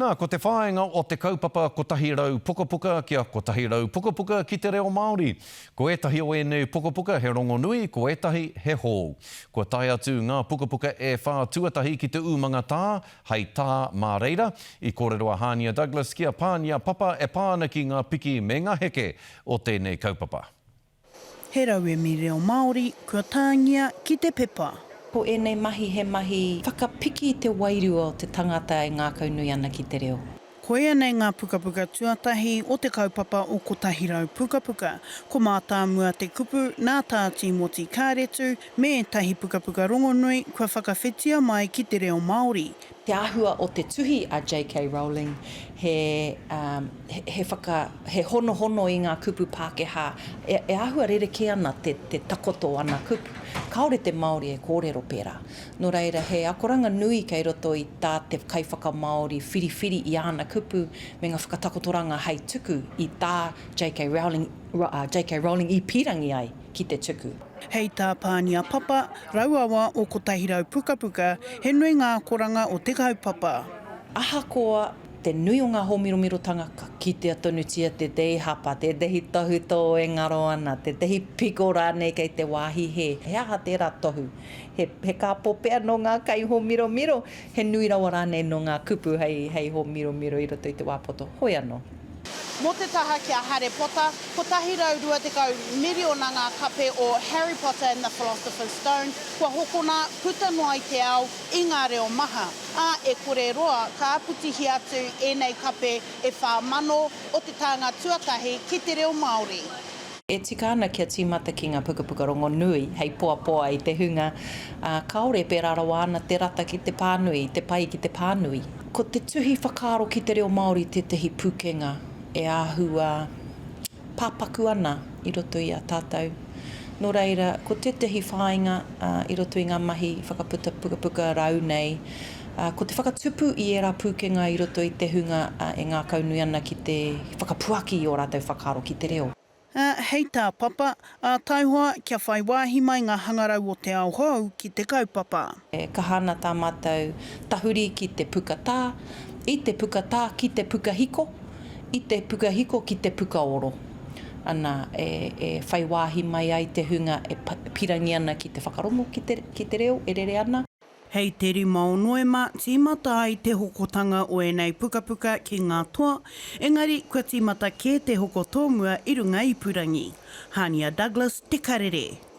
Nā, ko te whāinga o te kaupapa 100 pukapuka kia 100 pukapuka ki te reo Māori. Ko ētahi o ēnei pukapuka he rongonui, ko ētahi he hou. Kua tae atu ngā pukapuka e whā tuatahi ki te umanga tā, hei tā mā reira. I kōrero a Hānia Douglas ki a Pānia Papa e pā ana ki ngā piki me ngā heke o tēnei kaupapa. He rauemi reo Māori kua tāngia ki te pepa. Ko ēnei mahi he mahi whakapiki i te wairua o te tangata e ngākaunui ana ki te reo. Koia nei ngā pukapuka tuatahi o te kaupapa o 100 Pukapuka. Ko Mātāmua te kupu nā Tā Tīmoti Kāretu me ētahi pukapuka rongonui kua whakawhitia mai ki te reo Māori. Te āhua o te tuhi a JK Rowling he he whaka, he honohono i ngā kupu Pākehā, e, e āhua rerekē ana te, te takoto o ana kupu. Kāore te Māori e kōrero pērā. Nō reira, he akoranga nui kei roto i tā te kaiwhakamāori whiriwhiri i āna kupu me ngā whakatakotoranga hei tuku i tā JK Rowling, JK Rowling i pīrangi ai ki te tuku. Hei tā Pānia Papa, Rauawa o 100 Pukapuka, he nui ngā akoranga o te kaupapa. Ahakoa te nui o ngā hōmiromirotanga, ka kitea tonutia tētehi hapa, tētehi tohutō e ngaro ana, tētehi piko rānei kei te wāhi hē. He aha tērā tohu? He, he kāpō pea nō ngā kaihōmiromiro, he nui rawa rānei nō ngā kupu hei, hei hōmiromiro i roto i te wā poto. Hoi anō. Mō te taha ki a Hare Pota, 120 miriona ngā kape o Harry Potter and the Philosopher's Stone kua hokona puta noa i te ao i ngā reo maha, ā, e kore roa ka āpitihia atu ēnei kape e 4,000 o te tānga tuatahi ki te reo Māori. E tika ana kia tīmata ki ngā pukapuka rongonui hei poapoa i te hunga, ā, kāore e pērā rawa ana te rata ki te pānui, te pai ki te pānui. Ko te tuhi whakaaro ki te reo Māori tētehi pūkenga e āhua pāpaku ana i roto i a tātou. Nō reira, ko tētehi whāinga i roto i ngā mahi whakaputa pukapuka rau nei, ko te whakatupu i ērā pūkenga i roto i te hunga e ngākaunui ana ki te whakapuaki i ō rātou whakaaro ki te reo. Ā, hei tā Papa, ā taihoa kia whai wāhi mai ngā hangarau o te ao hou ki te kaupapa. E kaha ana tā mātou tahuri ki te puka tā, i te puka tā ki te puka hiko, i te puka hiko ki te puka oro. Ana, e, e whai wāhi mai ai te hunga e pirangi ana ki te whakarongo ki te, ki te reo e rere ana. Hei te rima o Noema tīmata ai te hokotanga o ēnei pukapuka ki ngā toa, engari kua tīmata kē te hoko tōmua i runga ipurangi. Hania Douglas, Te Karere.